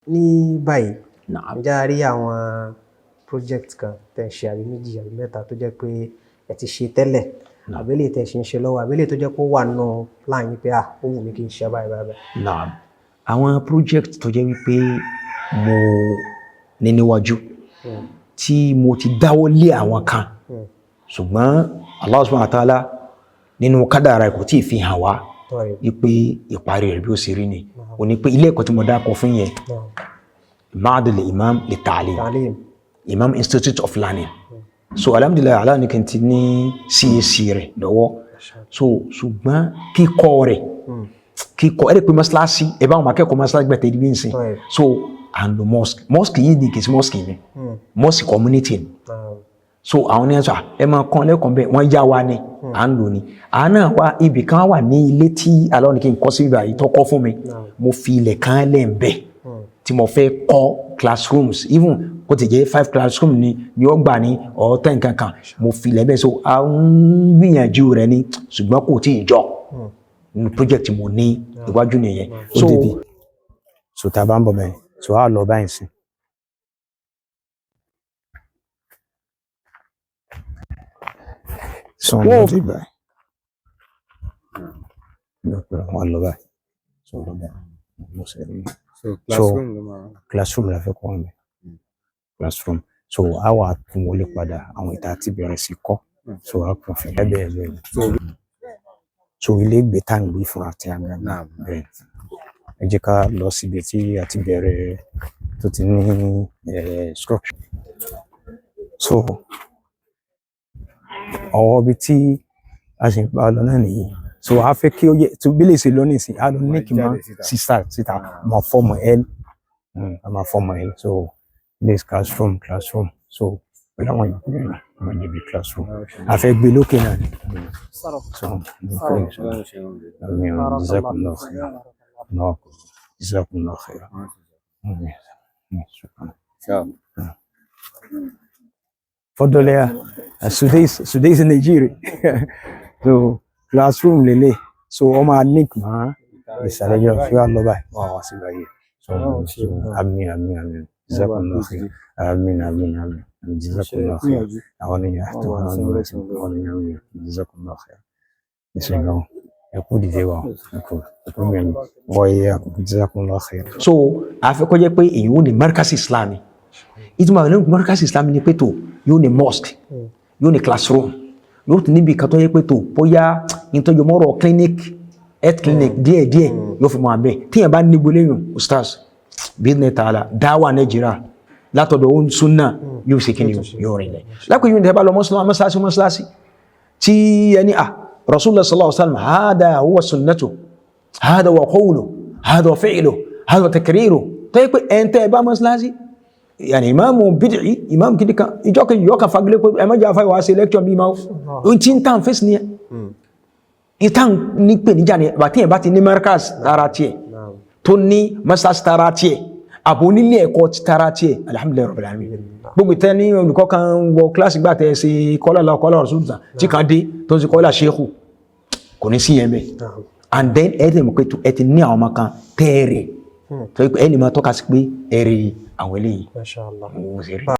Ní báyìí, Naam. ǹjẹ́ a rí àwọn project kan tẹ́ ń ṣe, àbí méjì àbí mẹ́ta, tó jẹ́ pé ẹ ti ṣe tẹ́lẹ̀, àbí eléyìí tẹ́ ṣe ń ṣe lọ́wọ́, àbí eléyìí tó jẹ́ pé ó wà nínú plan yín pé, ah, ó wù mí kí n ṣe báyìí báyìí báyìí? Naam. Àwọn project tó jẹ́ wípé mo ní níwájú, tí mo ti dáwọ́ lé àwọn kan, ṣùgbọ́n Allah subhanahu wa ta'ala nínú kádàrá kò tí ì fi hàn wá wípé ìparí rẹ̀ bí ó ṣe rí ni. Ó ní pé ilé ẹ̀kọ́ tí mo dákọ̀ fún yẹn, Ma'hadul Imam li Ta'lim. Ta'lim. Imam Institute of Learning. So alhamdulillah, Allah ní kí n ti ní CAC rẹ̀ lọ́wọ́. So ṣùgbọ́n kíkọ́ rẹ̀, kíkọ́ ẹ̀rẹ́ pé mọ́sálásí ẹ bá wọn akẹ́kọ̀ọ́ mọ́sálásí gbẹ̀tẹ̀ ìdíbí ń sìn. So and the mosque, mosque yìí ni, kì í sí mosque mi, mosque community ni. So àwọn ní ẹ̀sọ́ ẹ máa kọ́ lẹ́kọ̀ọ́ bẹ́ẹ̀, wọ́n yá wa ni, à ń lò ní. À náà wá ibì kan wà ní ilé tí Allah ní kí n kọ́ sí ibà yìí tó kọ́ fún mi. Mo fi ilẹ̀ kan lẹ̀ ń bẹ̀ tí mo fẹ́ kọ́ classrooms, even kó ti jẹ́ five classroom ni ó gbà ní or 10 kankan. Mo fi ilẹ̀ bẹ́ẹ̀, so à ń gbìyànjú rẹ̀ ni, ṣùgbọ́n kò tí ì jọ. Nínú project mo ní iwájú nìyẹn. So so tá a bá ń bọ̀ bẹ́ẹ̀, so a lọ báyìí sí. So wọ́n ti báyìí wọ́n lọ báyìí, so lọ báyìí mo ṣe rí. So classroom ló máa. Classroom la fẹ́ kọ́ wọn bẹ́ẹ̀, classroom. So a wà tún wọlé padà, àwọn ìta ti bẹ̀rẹ̀ sí kọ́, so a kàn fi ẹ bẹ́ẹ̀ bẹ́ẹ̀. So ilé ìgbé tá à ń gbé fúnra tí a gbà bẹ́ẹ̀, ẹ jẹ́ ká lọ síbi tí a ti bẹ̀rẹ̀ tó ti ní structure. So ọwọ́ ibi tí a sì ń bá lọ náà nìyí. So a fẹ́ kí ó yẹ tó bí lè ṣe lọ nísìn, a lọ ní kí n máa sísá síta, máa form L, a máa form L. So this classroom, classroom, so pẹ̀lú àwọn ìyókù yẹn náà máa jẹ́ bí classroom. A fẹ́ gbé lókè náà ni. So àmín, jazakumullahu khairan. Allahu akbar, jazakumullahu khairan. Àmín. Shukran. تفضل يا السديس، السديس النيجيري. So classroom lele, so wọ́n máa link mọ́ ìsàlẹ̀ yọ fi wá lọ báyìí, wọ́n wá sí báyìí. So àmín, àmín, àmín, jazakumullahu khairan. Àmín, àmín, àmín, jazakumullahu khairan. Àwọn ènìyàn tó àwọn ènìyàn, àwọn ènìyàn, jazakumullahu khairan. Ẹsẹ̀ gan, ẹ kú dìde wa, ẹ kú mẹ́rin wọ́n yẹ, jazakumullahu khairan. So a fẹ́ kó jẹ́ pé èyí ò ní markaz islami. Ìtumọ̀ àwọn markaz islami ni pé tó yóò ní mosque, yóò ní classroom, yóò tún níbi kan tó yẹ pé tó bóyá ìtọ́jú mọ́rọ̀ clinic, health clinic díẹ̀ díẹ̀ yóò fi mọ́ abẹ́. Tíyẹn bá ní gbóléyìn, ustaz, bí ní tààlà dáwà Nàìjíríà látọ̀dọ̀ ohun súnà yóò ṣe kíni, yóò rìn lẹ̀ lápẹ̀jú ní tẹ́ bá lọ mọ́sálásí, mọ́sálásí tí ẹni à Rasulullah sallallahu alaihi wasallam, hada huwa sunnatu, hada wa qawlu, hada wa fi'lu, hada wa takriru, tó yẹ pé ẹn tẹ́ ẹ bá mọ́sálásí, yàní ìmáàmù bídìí, ìmáàmù kìdí kan, ìjọ kejì yọ kan fagilé pé ẹ má jẹ́ afáyọ̀ wá sí lecture bí máa ń tí ń tàn fèsì nìyẹn. Ìtàn ní pè níjà ni bàtí yẹn bá ti ní markaz tara tiẹ̀, tó ní mọ́sálásí tara tiẹ̀, àbò onílé ẹ̀kọ́ ti tara tiẹ̀, alhamdulillahi rabbil alamin. Gbogbo ìtẹ́ ní olùkọ́ kan wọ kíláàsì gbà tẹ́ ṣe kọ́lá lọ kọ́lá ọ̀rọ̀ tí kan dé tó ń ṣe kọ́lá ṣéhù, kò ní sí yẹn bẹ́ẹ̀. And then ẹ ti mọ̀ pé ẹ ti ní àwọn ọmọ kan tẹ́ẹ̀rẹ̀ tó yẹ pé ẹ lè máa tọ́ka sí pé ẹ̀rẹ̀ àwọn eléyìí. Masha Allah. Òun ṣe rí.